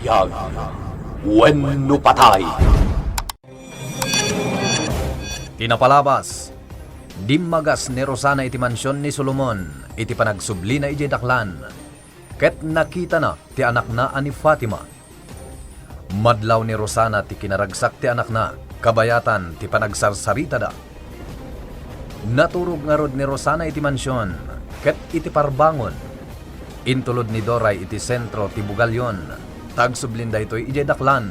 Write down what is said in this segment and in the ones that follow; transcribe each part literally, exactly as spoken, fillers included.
Biag wenno patay. Ti napalabas, dimmagas ni Rosana iti mansion ni Solomon iti panagsublina idiay daklan, ket nakitana ti anakna a ni Fatima. Madlaw ni Rosana ti kinaragsak ti anakna, kabayatan ti panagsarsaritada. Naturog ngarud ni Rosana iti mansion, ket iti parbangon, intulod ni Doray iti sentro ti bugalyon, ta agsublin daytoy idiay daklan.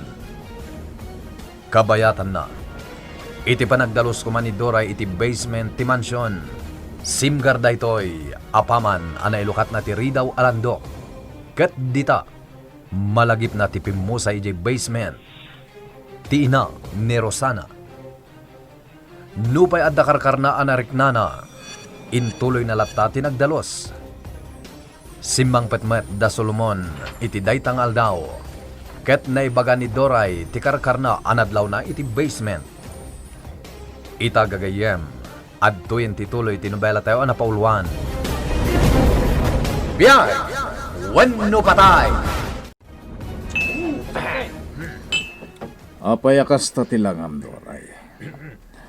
Kabayatanna, iti panagdalus koma ni Doray iti basement ti mansion, simgar daytoy apaman a nailukatna ti ridaw a landok. Ket dita, malagipna ti pimmusay idiay basement ti ina ni Rosana. Nupay adda karkarna a nariknana, intuloyna latta ti nagdalus. Simmangpet met da Solomon iti dayta nga aldaw, ket naibaga ni Doray ti karkarna a nadlawna iti basement. Ita gagayyem, adtoyen ti tuloy ti nobelatayo a napauluan. Biag wenno patay! Apay a kasta ti langam, Doray?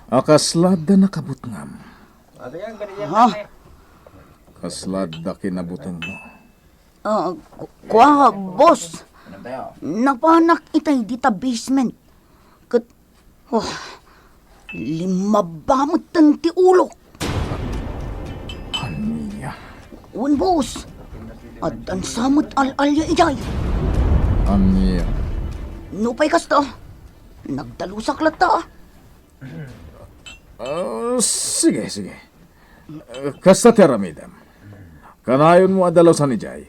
A kasla adda nakabutngam? Ha? Kasla adda kinabutengmo? Ah, ku-, kua, boss. Napanak itay dita basement. Ket, oh, limmabba metten ti ulok. Ania? Wen, boss. Addan sa met al-alia idiay. Ania? Nupay kasta, nagdalusak latta. Ah, sige, sige. Kasta ti aramidem. Kanayonmo a dalusan idiay.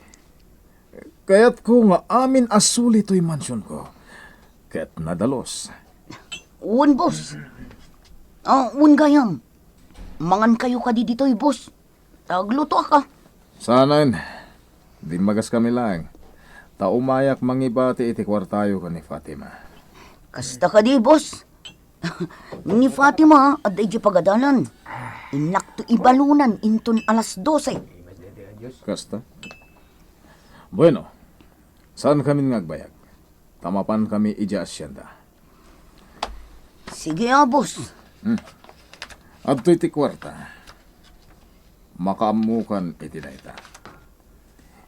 Kayatko nga amin a suli toy mansionko ket nadalus. Wen, boss. Ah, wen gayam. Mangankayo kadi ditoy, boss. Aglutoak a. Saanen. Dimmagaskami laeng. Ta umayak mangibati iti kuartayo ken ni Fatima. Kasta kadi, boss. Ni Fatima, adda idiay pagadalan. Innakto ibalunan inton alas dose. Kasta? Bueno, saankamin nga agbayag. Ta mapankami idiay asienda. Sige a, boss. Hmm. Adtoy ti kuarta. Makaammokan iti dayta.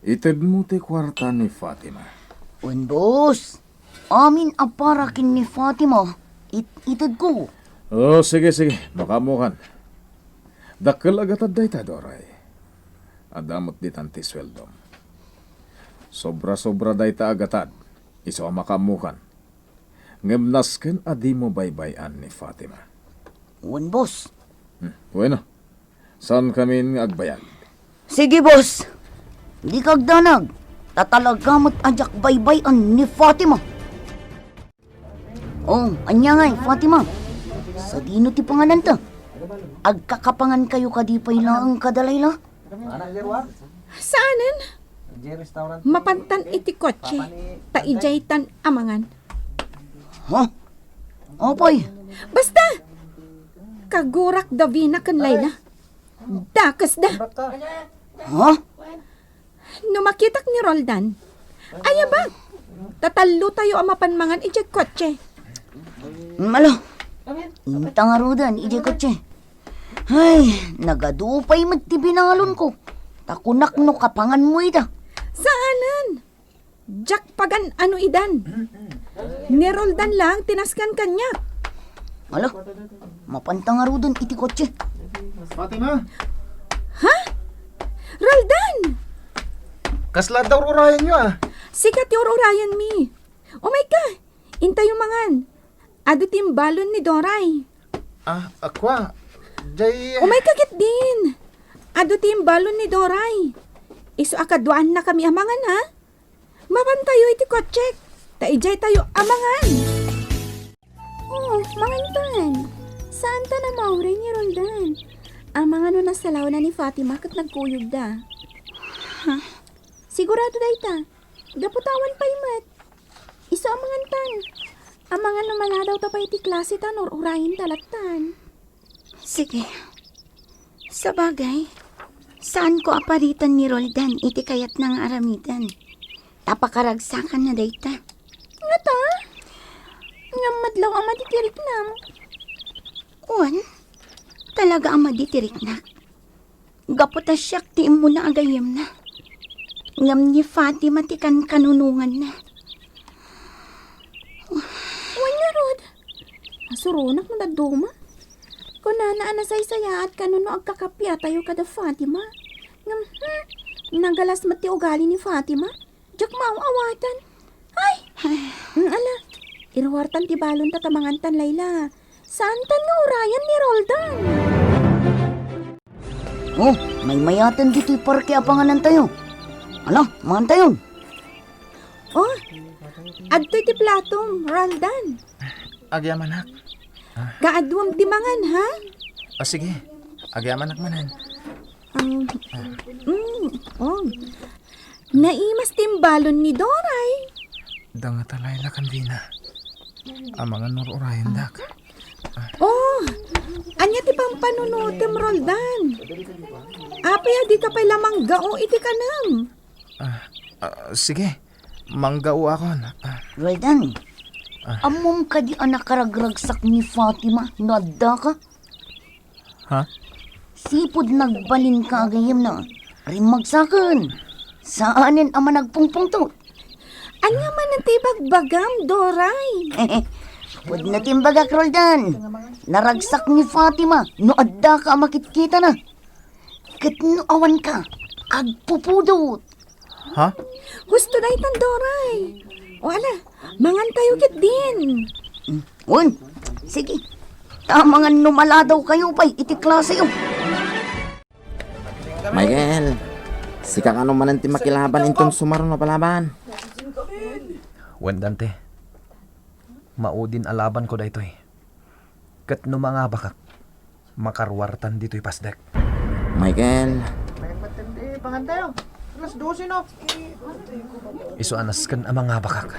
Itedmo ti kuarta ni Fatima. Wen, boss. Amin a para ken ni Fatima, it-itedko. Oh, sige, sige. Makaammokan. Dakkel a gatad dayta, Doray. Adda met ditan ti sueldom. Sobra-sobra dayta a gatad, isu a makaammokan. Ngem nasken a dimo baybay-an ni Fatima. Wen, boss. Hmm, bueno. Saankamin nga agbayag? Sige, boss. Dika agdanag. Ta talaga met a diak baybay-an ni Fatima. Oh, ania ngay, Fatima? Sadino ti pangananta? Agkakapangankayo kadi pay laeng kada layla? Saanen? Mapantan iti kotse, ta idiaytan amangan. Ha? Apay? Basta! Kagurak Davina ken Layla. Dakesda. Ha? No makitak ni Roldan, ayabak. Ta tallotayo a mapan mangan idiay kotse. Malo. Inta ngaruden idiay kotse. Ay, nagadu pay met ti binalonko. Ta kunak no kapanganmo ida. Saanen. Diak pagan-ano idan. Ni Roldan lang ti nasken kaniak. Hala, mapanta ngaruden iti kotse. Fatima? Ha? Roldan! Kasla adda ur-urayenyo, a? Sika ti ur-urayenmi. Umayka, intayo mangan. Adu ti imbalon ni Doray. Ah, a kua. Jay... Umayka ketdin. Adu ti imbalon ni Doray. Isu a kaduaannakami a mangan, ha? Mapantayo iti kotsek, ta idiaytayo a mangan. Oh, mangantan. Saantan a mauray ni Roldan. Amangan no nasalawna ni Fatima ket nagkuyogda. Ha? Sigurado dayta. Gapu ta awan pay met. Isu a mangantan. Amangan no maladawta pay iti klase ta ur-urayenta lattan. Sige. Sabagay, saanko a paritan ni Roldan iti kayatna nga aramiden. Ta pakaragsakanna dayta. Ata? Ngem madlaw a madi ti riknam. Wen, talaga a madi ti riknak. Gapu ta siak ti immuna a gayyemna. Ngem ni Fatima ti kankanunonganna. Wen ngarud, masuronak no dadduma. Kunana a nasaysayaat kano no agkakapiatayo kada Fatima. Ngem, hmm, nagalas met ti ugali ni Fatima. Diak maaw-awatan. Ay! Mm, ala, iruartan ti balon ta tamangantan, Layla. Saantan nga urayan ni Roldan? Oh, maymayaten ditoy parke a panganantayo. Ala, mangantayon. Oh, adtoy ti platom, Roldan. Agyamanak. Kaaduam ti mangan, ha? Ah, sige. Agyamanak manen. Um, mm, oh. Naimas ti imbalon ni Doray. Dangata Layla ken Vina. Amangan no ur-urayendak. Oh, ania ti pampanunotem, Roldan? Apay a dika pay la manggao iti kanem? Ah, ah, sige. Manggao akon. Ah. Roldan, Ah. ammom kadi a nakaragragsak ni Fatima no addaka? Ha? Sipud nagbalinka a gayyemna, rimmagsaken. Saanen a managpungpungtot. Ania manen ti ibagbagam, Doray? Pudno ti imbagak, Roldan. Naragsak ni Fatima no addaka a makitkitana. Ket no awanka, agpupudot. Ha? Husto daytan, Doray. O ala, mangantayo ketdin. Mm, wen, sige. Tamangan no maladawkayo pay iti klaseyo. Michael, sika kano manen ti makilaban inton sumaruno a palaban? Wen, Dante. Maudin a labanko daytoy. Ket no mangabakak, makaruartan ditoy pasdek. Michael. Isu a nasken a mangabakak.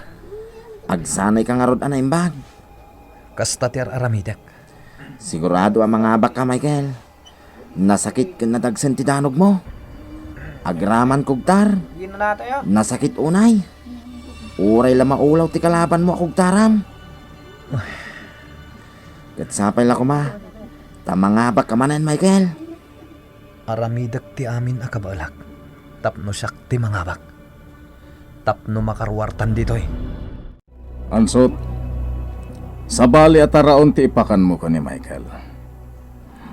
Agsanayka ngarud a naimbag. Kasta ti ar-aramidek. Sigurado a mangabakka, Michael. Nasakit ken nadagsen ti danogmo. Agraman kugtar. Nasakit unay. Uray la maulaw ti kalabanmo a kugtaram. Ket sapay la koma, ta mangabakka manen, Michael. Aramidek ti amin a kabaelak, tapno siak ti mangabak. Tapno makaruartan ditoy. Ansot, sabali a taraon ti ipakanmo ken ni Michael.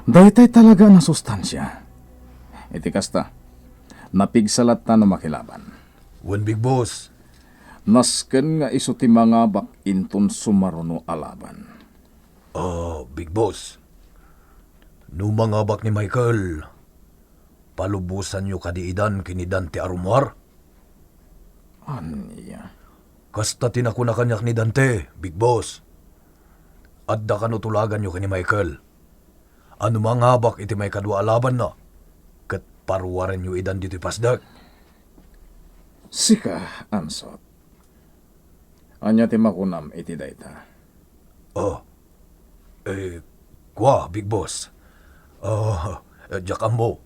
Daytay talaga a nasustansia. Iti kasta, napigsa latta no makilaban. Wen, Big Boss. Nasken nga isu ti mangabak inton sumaruno a laban. Ah, Big Boss. No mangabak ni Michael, palubosanyo kadi idan ken ni Dante a rummuar? Ania? Kasta ti nakuna kaniak ni Dante, Big Boss. Adda kano tulaganyo ken ni Michael. A no mangabak iti maikadua a labanna, ket paruarenyo idan ditoy pasdek. Sika, Ansot. Ania ti makunam iti dayta? Oh, eh, kua, Big Boss. Ah, eh, diak ammo.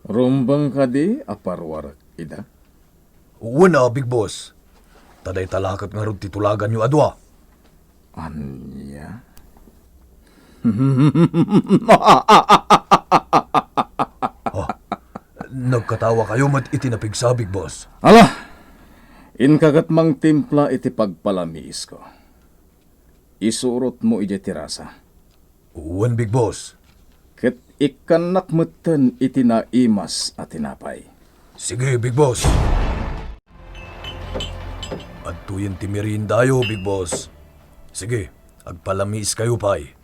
Rumbeng kadi a paruarek ida? Wen a, Big Boss. Ta dayta la ket ngarud ti tulaganyo a dua. Ania? Oh, nagkatawakayo met iti napigsa, Big Boss. Ala! Inka ket mangtimpla iti pagpalamiisko. Isurotmo idiay terasa. Wen, Big Boss. Ket ikkannak metten iti naimas a tinapay. Sige, Big Boss. Adtoyen ti meriendayo, Big Boss. Sige, agpalamiiskayo pay.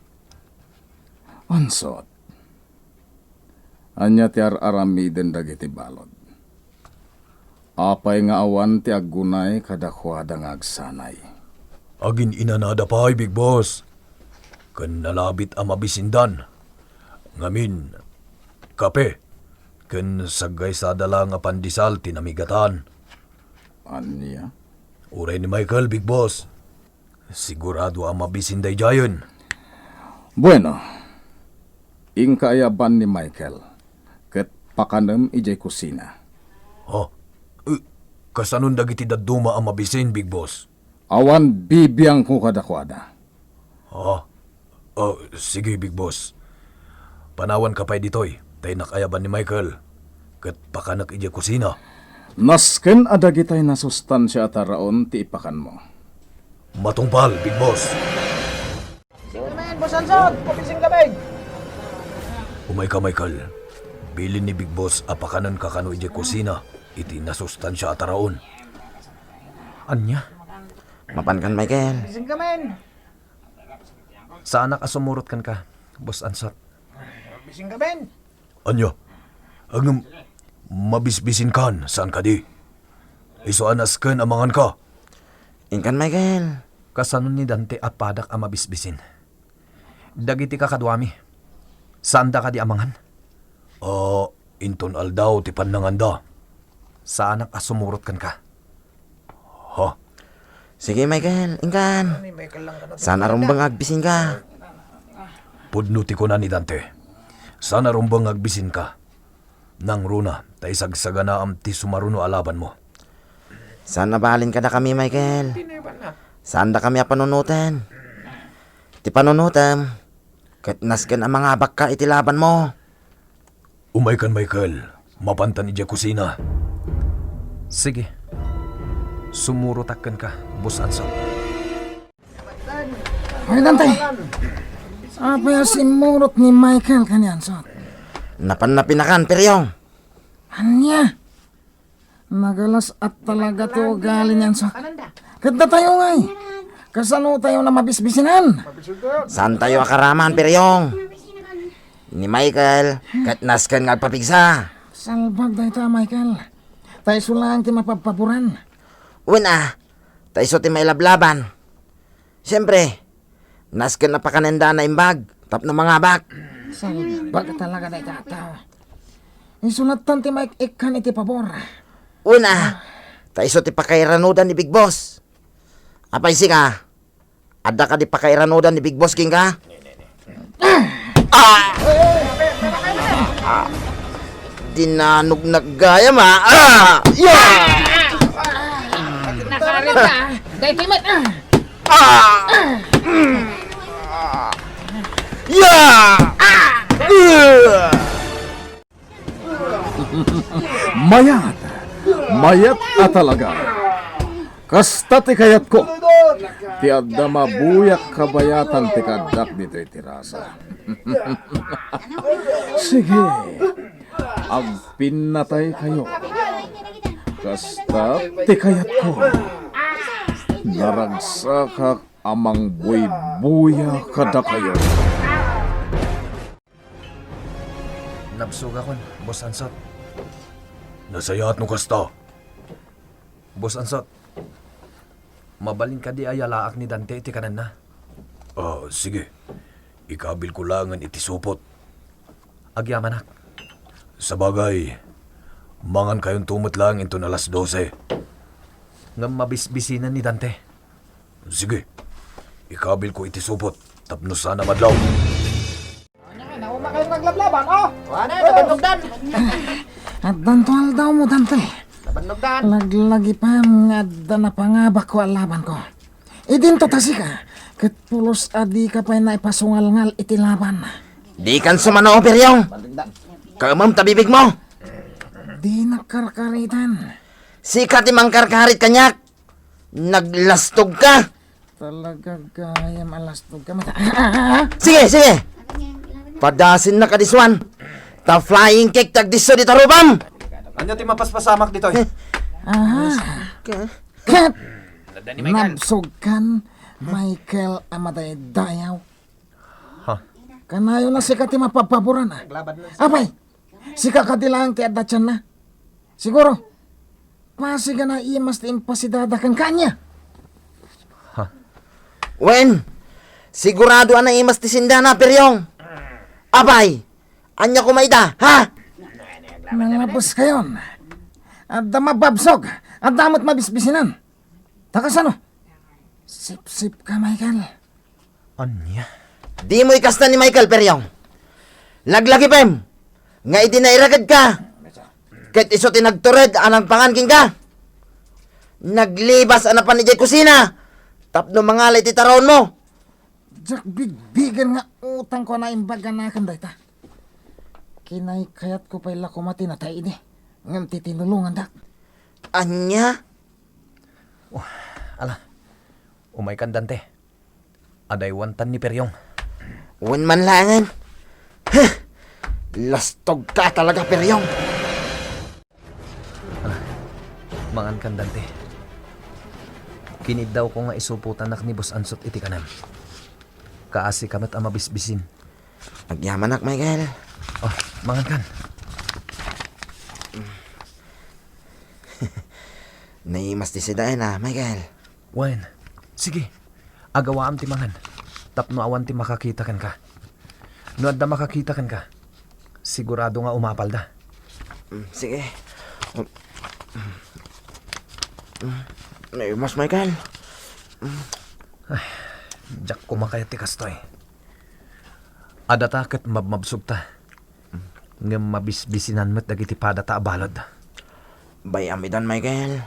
Ansot. Ania ti ar-aramiden dagiti balod? Apay nga awan ti aggunay kadakuada nga agsanay? Agin-inanada pay, Big Boss. Ken nalabit a mabisindan. Ngamin, kape, ken saggaysada la nga pandesal ti namigatan. Ania? Uray ni Michael, Big Boss. Sigurado a mabisin daydiayen. Bueno, inka ayaban ni Michael, ket pakanem idiay kusina. Ha? Eh, kasanon dagiti dadduma a mabisin, Big Boss? Awan bibiangko kadakuada. Ah, ah, sige, Big Boss. Panawanka pay ditoy, ta innak ayaban ni Michael. Ket pakanek idiay kusina. Nasken a dagitay nasustansia a taraon ti ipakanmo. Matungpal, Big Boss. Bising kami, Boss Ansot! Bising kami! Umayka, Michael. Bilin ni Big Boss a pakanenka kano idiay kusina iti nasustansia a taraon. Ania? Mapankan, Michael. Bising kami! Saanak a sumurot kenka, Boss Ansot. Bising kami! Ania? Ngem mabisbisinkan, saan kadi? Isu a nasken a manganka. Inkan, Michael. Kasano ni Dante a padak a mabisbisin? Dagiti kakaduami, saanda kadi a mangan? Ah, inton aldaw ti pannanganda. Saanak a sumurot kenka. Ha? Sige, Michael, inkan. Saan a rumbeng nga agbisinka. Pudno ti kuna ni Dante. Saan a rumbeng nga agbisinka. Nangruna, ta isagsaganaam ti sumaruno a labanmo. Saan a balin kadakami, Michael. Saandakami a panunoten. Ti panunotem, ket nasken a mangabakka iti labanmo. Umaykan, Michael. Mapantan idiay kusina. Sige. Sumurotak kenka, Boss Ansot. Hoy, Dante! Apay a simmurot ni Michael ken ni Ansot? Napanna pinakan, Periong. Ania? Nagalas-at talaga ti ugali ni Ansot. Ket datayo ngay, kasano tayo a mabisbisinan? Saantayo a karaman, Periong. Ni Michael, ket nasken nga agpapigsa. Salbag dayta, Michael. Ta isu laeng ti mapabpaboran. Wen a, ta isu ti mailablaban. Siempre, nasken a pakanenda a naimbag tapno mangabak. Salbag talaga dayta a tao. Isu lattan ti maik-ikkan iti pabor. Wen a, ta isu ti pakairanudan ni Big Boss. Apay sika, adda kadi pakairanudan ni Big Boss kenka? Ah! Ah! Dinanognak gayam, ah! Ah! Yeah! Nakarit ka. Daytoy met, ah! Ah! Mm! Ah! Yeah! Ah! Uh! Mayat, mayat a talaga. Kasta ti kayatko. Ti adda mabuyak kabayatan ti kaaddak ditoy ti rasa. Sige, agpinnataykayo. Kasta ti kayatko. Naragsakak a mangbuybuya kadakayo. Nabsogakon, Boss Ansot. Nasayaat no kasta. Boss Ansot, mabalin kadi a yalaak ni Dante iti kanenna? Ah, sige. Ikabilko laengen iti supot. Agyamanak. Sabagay, mangankayonto met laeng inton alas dose. Ngem mabisbisinan ni Dante. Sige. Ikabilko iti supot tapno saan a madlaw. Nauma kayo naglablaban, oh! Wala, nabannogdan. Addanto aldawmo, Dante. Nabannogdan. Laglagipem nga adda napangabakko a labanko. Idinto ta sika, ket pulos a dika pay naipasungalngal iti laban. Dikan sumano, Periong. Kaemem ta bibigmo. Dinak karkaritan. Sika ti mangkarkarit kaniak. Naglastogka. Talaga gayam a lastogka. Mata-, ah, ah, ah, ah. Sige, sige. Padasinnak a disuan. Ta flying kick ti agdisso dita rupam. Ania ti mapaspasamak ditoy? Aha. Ka- Ket Nadda ni Michael. Nabsogkan, Michael a madaydayaw. Ha? Kanayon a sika ti mapabpaboran, ah. Apay, sika kadi laeng ti adda tianna. Siguro, pasigen a imas ti impasidada kenka, ania? Ha? Wen, sigurado a naimas ti sendana, Periong. Apay, ania koma ita, ha? Nangapuskayon. Adda mababsog, adda met mabisbisinan. Ta kasano? Sipsipka, Michael. Ania? Dimo ikasta ni Michael, Periong. Laglagipem nga idi nairegedka, ket isu ti nagtured a nagpangan kenka. Naglibas a napan idiay kusina, tapno mangala iti taraonmo. Diak bigbigen nga utangko a naimbag a nakem dayta. Kinaykayatko pay la koma ti natay idi, ngem ti tinulongandak. Ania? Oh, ala, umaykan, Dante. Adaywantan ni Periong. Wen man laengen. Huh! Lastogka talaga, Periong. Ala, mangankan, Dante. Kiniddawko nga isuputanak ni Boss Ansot iti kanem. Kaasika met a mabisbisin. Agyamanak, Michael. Oh, mangankan. Naimas ti sidaen a, Michael. Wen, sige. Agawaam ti mangan. Tapno awan ti makakita kenka. No adda makakita kenka, sigurado nga umapalda. Mm, sige. Mm, mm, naimas, Michael. Mm. Ay, diak koma kayat ti kastoy. Adata ket mabmabsogta. Ngem mabisbisinan met dagiti padata a balud. Bay-am idan, Michael.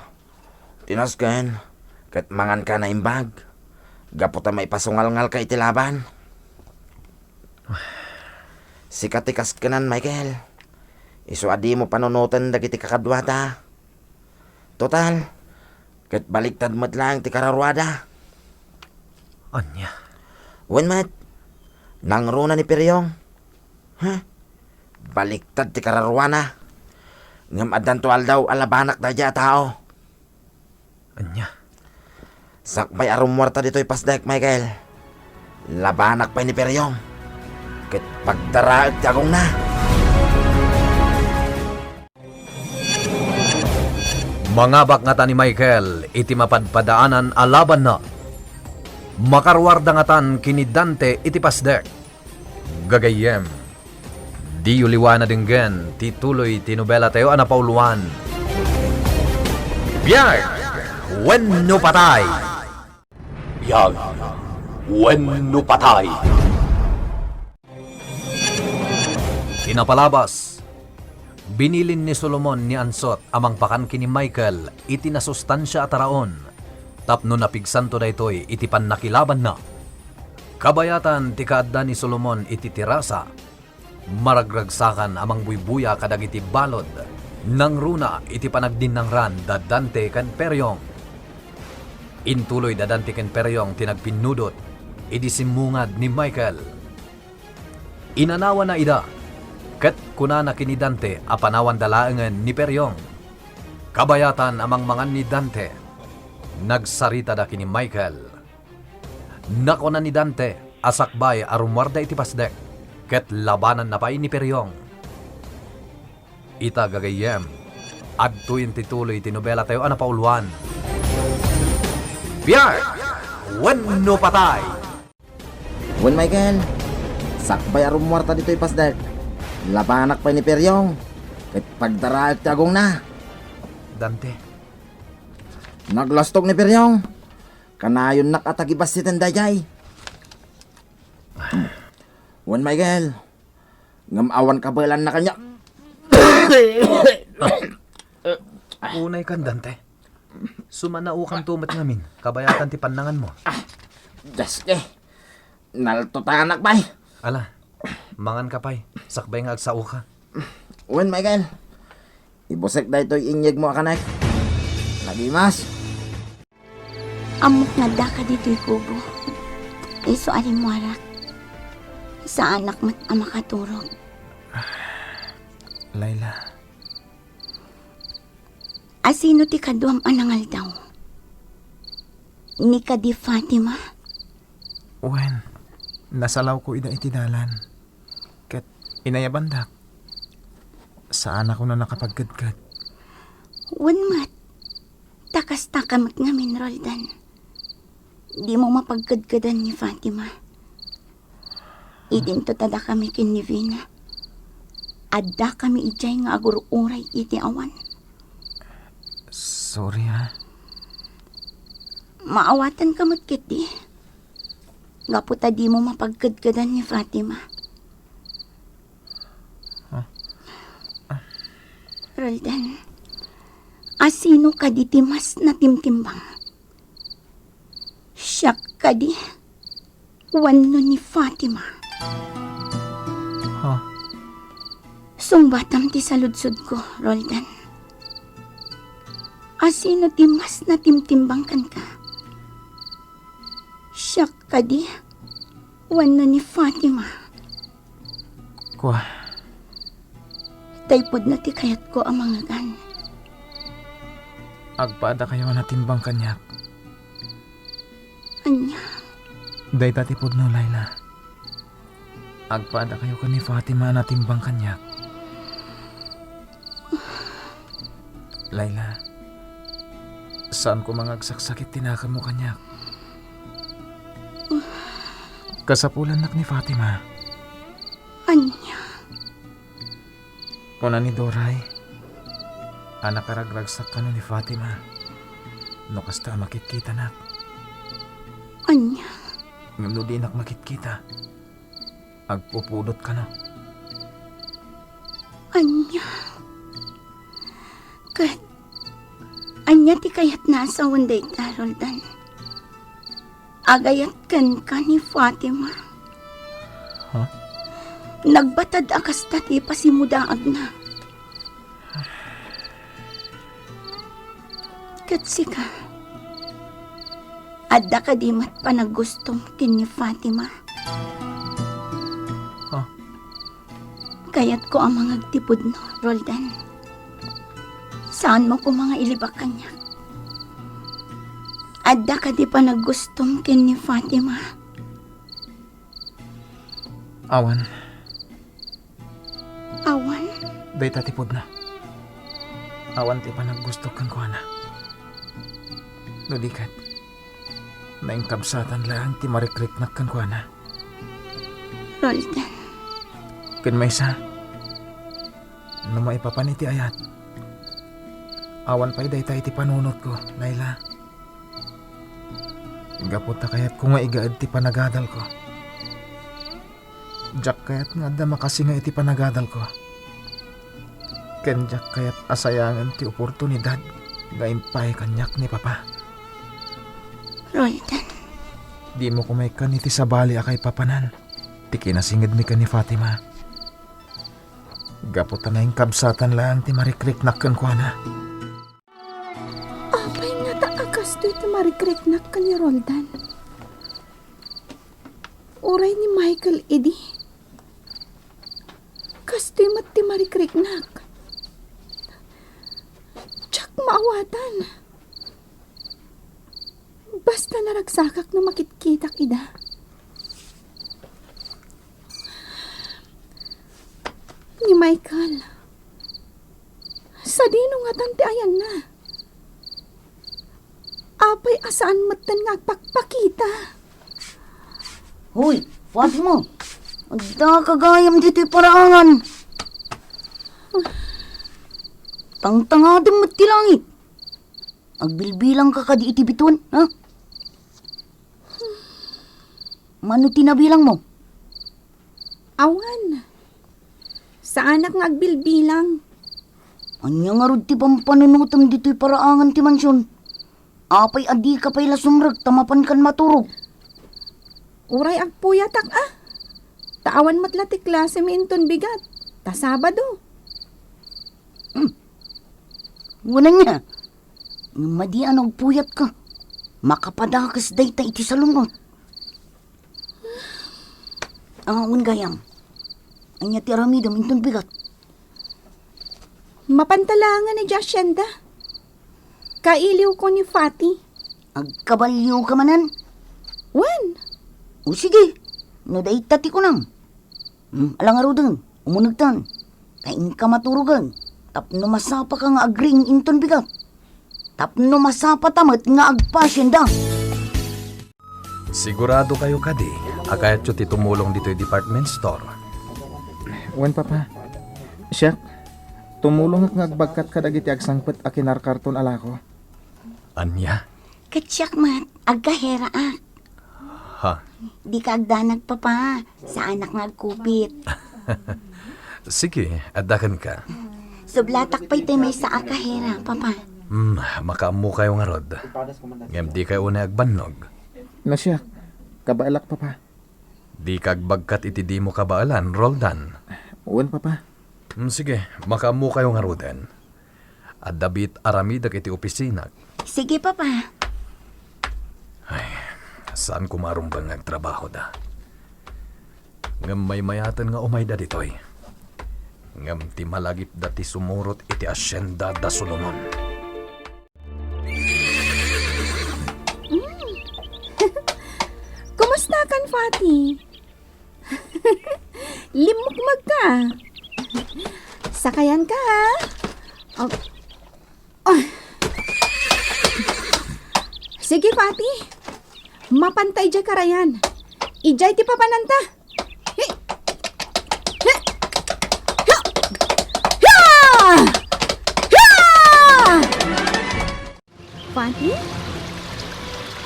Ti nasken, ket manganka naimbag, gapu ta maipasungalngalka iti laban. Sika ti kaskenan, Michael. Isu a dimo panunoten dagiti kakaduata. Total, ket baliktad met laeng ti kararuada. Ania? Wen met, nangruna ni Periong. Ha? Baliktad ti kararuana. Ngem addanto aldaw a labanak daydiay a tao. Ania? Sakbay a rummuarta ditoy pasdek, Michael, labanak pay ni Periong. Ket pagdaraek ti agongna. Mangabak ngata ni Michael iti mapadpadaanan a labanna. Makaruarda ngatan ken ni Dante iti pasdek. Gagayyem, diyo liwa a nadenggen ti tuloy ti nobelatayo a napauluan. Biag wenno patay! Biag wenno patay! Kinapalabas, binilin ni Solomon ni Ansot a mangpakan ken ni Michael iti nasustansia a taraon tapno napigsanto daytoy iti pannakilabanna. Kabayatan ti kaadda ni Solomon iti terasa, maragragsakan a mangbuybuya kadagiti balud, nangruna iti panagdinnangran da Dante ken Periong. Intuloy da Dante ken Periong ti nagpinnudot idi simmungad ni Michael. Inanawanna ida, ket kunana ken ni Dante a panawanda laengen ni Periong. Kabayatan a mangmangan ni Dante, nagsaritada ken ni Michael. Nakuna ni Dante a sakbay a rummuarda iti pasdek, ket labananna pay ni Periong. Ita gagayyem, adtoyen ti tuloy ti nobelatayo a napauluan. Biag wenno patay! Wen, Michael, sakbay a rummuarta ditoy pasdek, labanak pay ni Periong, ket pagdaraek ti agongna. Dante. Naglastog ni Periong. Kanayonnak a tagibassiten daydiay. Wen, Michael, ngem awan kabelanna kaniak. Unaykan, Dante. Sumanaokanto met ngamin, kabayatan ti pannanganmo. Ah, Dios, eh. Naltutanak pay. Ala, manganka pay, sakbay nga agsaoka. Wen, Michael. Ibusek daytoy inyegmo a kanek. Nagimas. Ammok nga addaka ditoy kubo. Isu a rimmuarak. Saanak met a makaturog. Laila. Asino ti kaduam a nangaldaw? Ni kadi Fatima? Wen, nasalawko ida iti dalan. Ket inayabandak. Saanakon a nakapagkedked. Wen met, ta kastaka met ngamin, Roldan. Dimo mapagkedkedan ni Fatima. Idinto ta dakami ken ni Vina. Addakami idiay nga agur-uray iti awan. Sorry, ha? Maawatanka met ketdi. Gapu ta dimo mapagkedkedan ni Fatima. Huh? Roldan, asino kadi ti mas natimtimbang? kadi wenno ni Fatima? Ha? Sungbatam ti saludsodko, Roldan. Asino ti mas natimtimbang kenka? Siak kadi wenno ni Fatima? Kua. Tay pudno ti kayatko a mangngegan. Agpaadakayo a natimbang kaniak. Ania? Dayta ti pudno, Laila. Agpaadakayo ken ni Fatima a natimbang kaniak. Laila, saan koma nga agsaksakit ti nakemmo kaniak. Kasapulannak ni Fatima. Ania? Kuna ni Doray a nakaragragsak kano ni Fatima no kasta a makitkitanak. Ania? Ngem no dinak makitkita, agpupudot kano. Ania? Ket ania ti kayatna a sawen dayta, Roldan? Agayat kenka ni Fatima. Ha? Nagbatad a kasta ti pasimudaagna. Ket sika, adda kadi met panaggustom ken ni Fatima? Ha? Kayatko a mangagtipudno, Roldan. Saanmo koma nga ilibak kaniak. Adda kadi panaggustom ken ni Fatima? Awan. Awan? Dayta ti pudno. Awan ti panaggustok kenkuana. No di ket, nainkabsatan laeng ti marikriknak kenkuana. Roldan. Ken maysa, no maipapan iti ayat, awan pay dayta iti panunotko, Laila. Gapu ta kayatko nga igaed ti panagadalko. Diak kayat nga adda makasinga iti panagadalko. Ken diak kayat a sayangen ti oportunidad nga impay kaniak ni Papa. Roldan. Dimo koma ikkan iti sabali a kaipapanan ti kinasingedmi ken ni Fatima. Gapu ta nainkabsatan laeng ti marikriknak kenkuana. Apay ngata a kastoy ti marikriknak ken ni Roldan? Uray ni Michael idi, kastoy met ti marikriknak. Diak maawatan. Basta naragsakak no makitkitak ida. Ni Michael, sadino ngatan ti ayanna? Apay a saan metten nga agpakpakita? Hoy, Fatima! Adda ka gayam ditoy paraangan. Tangtangadem met ti langit. Agbilbilang ka kadi iti bituan, ha? Mano ti nabilangmo? Awan. Saanak nga agbilbilang. Ania ngarud ti pampanunotem ditoy paraangan ti mansion? Apay a dika pay la sumrek ta mapankan maturog? Uray agpuyatak, a. Ta awan met la ti klasemi inton bigat. Ta Sabado. Hmm. Wen ania? Ngem madi a no agpuyatka, makapadakes dayta iti salun-ot. Awan gayam. Ania ti aramidem inton bigat? Mapanta laengen idiay asienda. Kailiwko ni Fati. Agkabalio ka manen? Wen. O sige, no dayta ti kunam. Hmm, ala ngaruden, umunegtan. Ta inka maturogen, tapno masapaka nga agriing inton bigat. Tapno masapata met nga agpasienda. Sigurado kayo kadi a kayatyo ti tumulong ditoy department store? Wen, Papa. Siak, tumulongek nga agbagkat kadagiti agsangpet a kinarkarton a lako. Ania? Ket siak met, agkaheraak. Ha? Dika agdanag, Papa. Saanak nga agkupit. Sige, adda kenka. Sublatak pay ti maysa a kahera, Papa. Hmm, makaammo kayo ngarud. Ngem di kayo unay agbannog. No siak, kabaelak, Papa. Dika agbagkat iti dimo kabaelan, Roldan. Wen, Papa. Mm, sige, makaammokayo ngaruden. Adda biit aramidek iti opisinako. Sige, Papa. Ay, saan ko marumbeng nga agtrabahoda. Ngem maymayaten nga umayda ditoy. Ngem ti malagipda ti sumurot iti hacienda da Solomon. Mm. Kumustakan, Fati? Limmukmagka. Sakayanka, ha? Oh. Ah. Sige, Fati. Mapanta idiay karayan. Idiay ti papananta. Hi! Hi! Hi! Hi! Hi! Fati?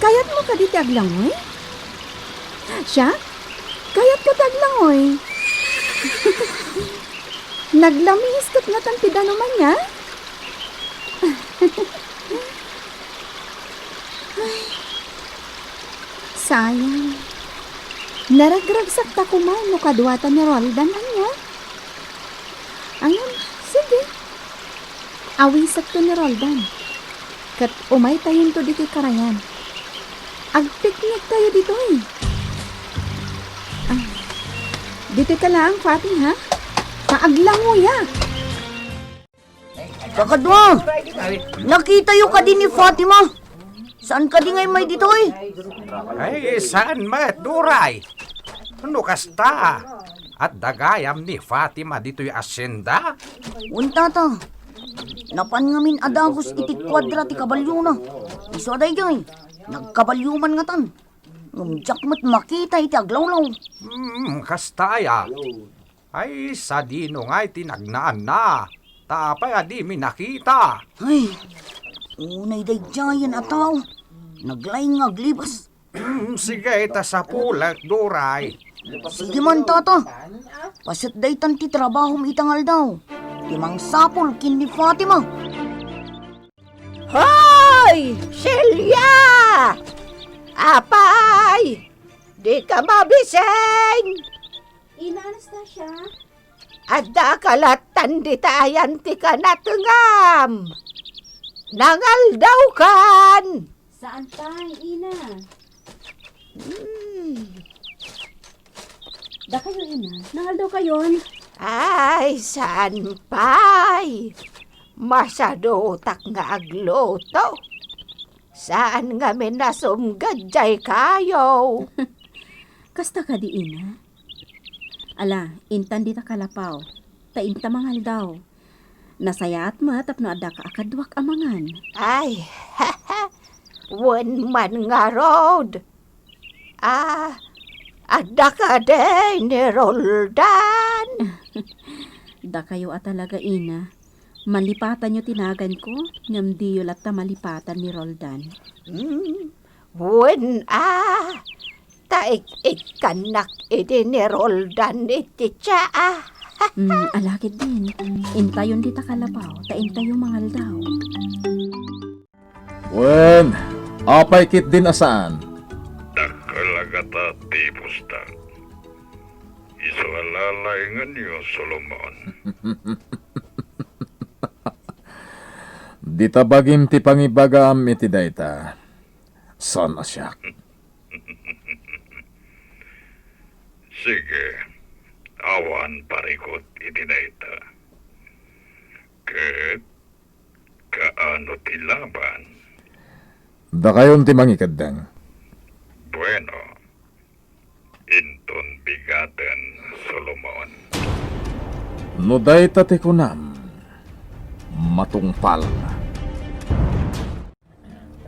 Kayatmo kadi ti aglangoy? Siak? Kayatko ti aglangoy. Naglamiis ket ngatan ti danum ania? Ay, sayang. Naragragsakta koma no kaduata ni Roldan ania? Ayan, sige. Awisekto ni Roldan. Ket umaytayonto ditoy karayan. Agpikniktayo ditoy. Ah, ditoyka laeng, Fati, ha? Paaglangoyak. Kakadua, nakitayo kadi ni Fatima? Saan kadi nga immay ditoy? Ay, saan met, Duray? No kasta, adda gayam ni Fatima ditoy hacienda? Wen, tata. Napan ngamin a dagus iti kuadra ti kabalyona. Isu a daydiay, nagkabalyo man ngatan. Ngem diak met makita iti aglawlaw. Hmm, kasta aya. Ay, sadino ngay ti nagnaanna? Ta apay a dimi nakita? Ay, unay daydiayen a tao. Naglaing nga aglibas. Hmm, sige, ta sapulek, Duray. Sige man, tata. Paset daytan ti trabahom ita nga aldaw. Ti mangsapul ken ni Fatima. Hoy, Celia! Apay, dika mabiseng? Ina Anastasia? Adda kalatan dita ayan ti kanatengam. Nangaldaw kan. Saan pay, ina? Hmm. Dakayo, ina. Nangaldaw kayon? Ay, saan pay? Masadutak nga agluto. Saan ngamin a sumged jay kayo? Kasta kadi, ina? Ala, intan dita kalapaw, ta inta mangaldaw. Nasayaat met tapno addaka a kaduak a mangan. Ay, wen man ngarud. Ah, adda kadi ni Roldan? Dakayo a talaga, ina. Malipatanyo ti naganko, ngem diyo latta malipatan ni Roldan. Hmm, wen a. Ta ik-ikkannak idi ni Roldan iti tsaa. Hmm, ala ketdin. Intayon dita kalapaw, ta intayo mangaldaw. Wen, apay ketdin a saan? Dakkel a gata ti pusta. Isu a lalaingenyo, Solomon. Dita bagim ti pangibagam iti dayta. Saan a siak? Sige, awan parikut iti dayta. Ket kaano ti laban? Dakayon ti mangikeddeng. Bueno, inton bigaten, Solomon. No dayta ti kunam, matungpal.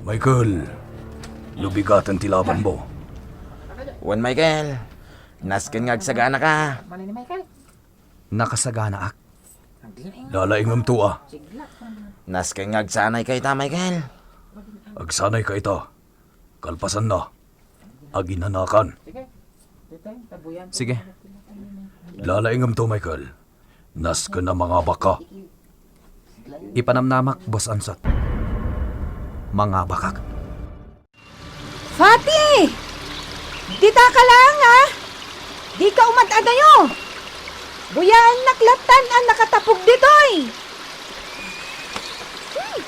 Michael, no bigaten ti labanmo. Wen, Michael. Nasken nga agsaganaka. Nakasaganaak. Lalaingemto a. Nasken nga agsanayka ita, Michael. Agsanayka ita. Kalpasanna, aginanakan. Sige. Lalaingemto, Michael. Nasken a mangabakka. Ipanamnamak, Boss Ansot. Mangabakak. Fati! Dita ka laeng, a? Dika umad-adayo. Buyaennak lattan a nakatapog ditoy. Hmm.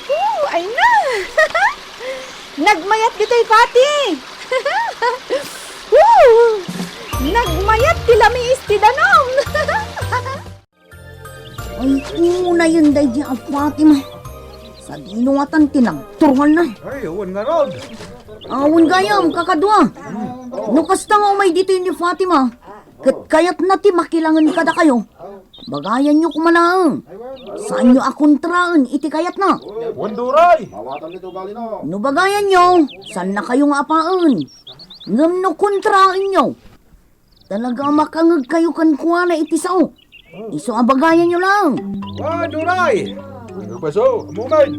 Oh, ay na. Nagmayat ditoy, Fati. Woo! Nagmayat ti lamiis ti danom. Ay, unayen daydi a Fatima. Sadino atan ti nagturonganna? Ay, awan ngarud. Awan gayam, kakadua. No kasta nga umay ditoy ni Fatima, ket kayatna ti makilangen kadakayo, bagayanyo koma laeng. Saanyo a kontraen iti kayatna. Wen, Duray. No bagayanyo, saannakayo nga apaen. Ngem no kontraenyo, talaga a makangegkayo kenkuana iti sao. Isu a bagayanyo laeng. Wa, Duray! Ano pa so? Amukan!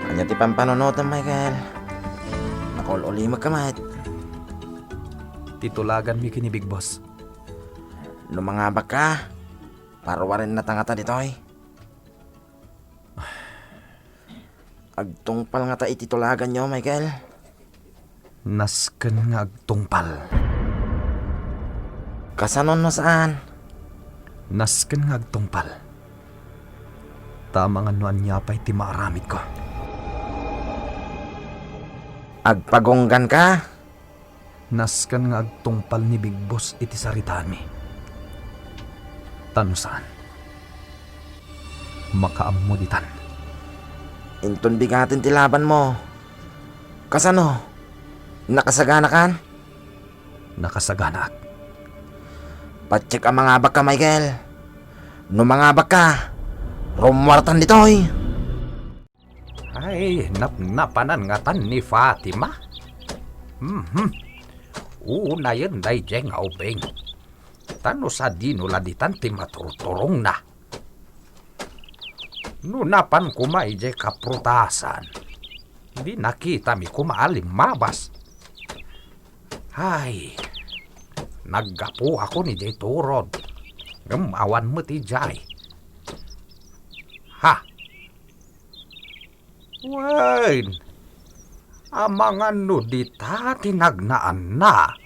Ania ti pampanunotem, Michael? Nakaul-ulimekka met. Ti tulaganmi ken ni Big Boss. No mangabakka, paruarennata ngata ditoy. Agtungpal ngata iti tulaganyo, Michael? Nasken nga agtungpal. Kasano no saan? Nasken nga agtungpal. Ta amangan no ania pay ti maaramidko. Agpagungganka? Nasken nga agtungpal ni Big Boss iti saritaenmi. Ta no saan, makaammo ditan. Inton bigaten ti labanmo, kasano? Nakasaganakan? Nakasaganaak. Patiek a mangabakka, Michael. No mangabakka, rummuartan ditoy. Ay, napnapanan ngatan ni Fatima. Mhm. Unayen daydiay nga ubing. Ta no sadino la ditan ti maturturongna. No napan koma idiay kaprutasan, di nakitami koma a limmabas. Ay, naggapuakon idiay turod. Ngem awan met idiay. Ha! Wen, amangan no dita ti nagnaanna.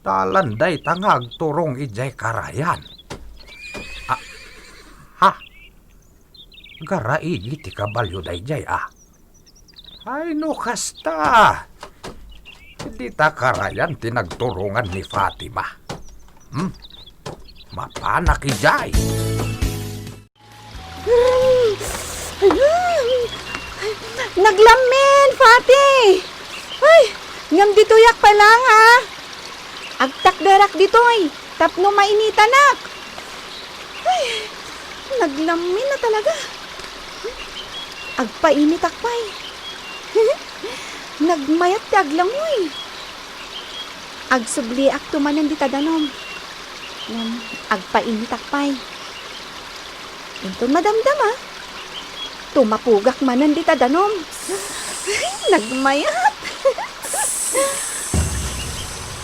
Talan dayta nga agturong idiay karayan. A, ha? Garaigi ti kabalio daydiay, a? Ay, no kasta, dita karayan ti nagturongan ni Fatima. Hmm? Mapanak idiay. Naglammin, Fati! Ay, ngem ditoyak pay laeng, a. Agtakderak ditoy tapno mainitanak. Ay, naglammin na talaga. Agpainitak pay. Nagmayat ti aglangoy. Agsubliakto manen dita danom. Ngem agpainitak pay. Inton madamdama, tumapugak manen dita danom. Ay, nagmayat!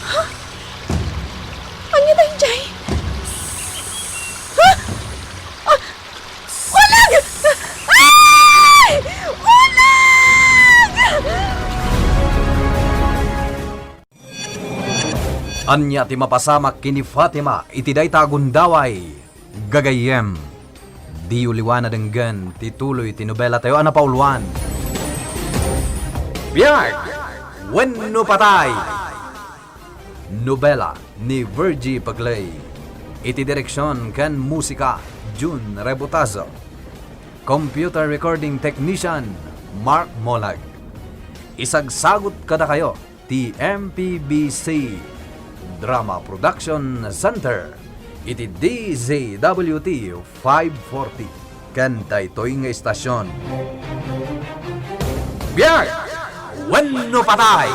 Ha? Ania daydiay? Ha? Ah! Ulag! Ay! Ulag! Ania ti mapasamak ken ni Fatima iti dayta a gundaway? Gagayyem, diyo liwan a denggen ti tuloy ti nobelatayo a napauluan, Biag Wenno Patay. Nobela ni Virgie Paclay. Iti direksion ken musika, Jun Rebotazo. Computer recording technician, Mark Molag. Isagsagut kadakayo ti M P B C Drama Production Center iti D Z W T five forty ken daytoy nga istasion. Biag Wenno Patay!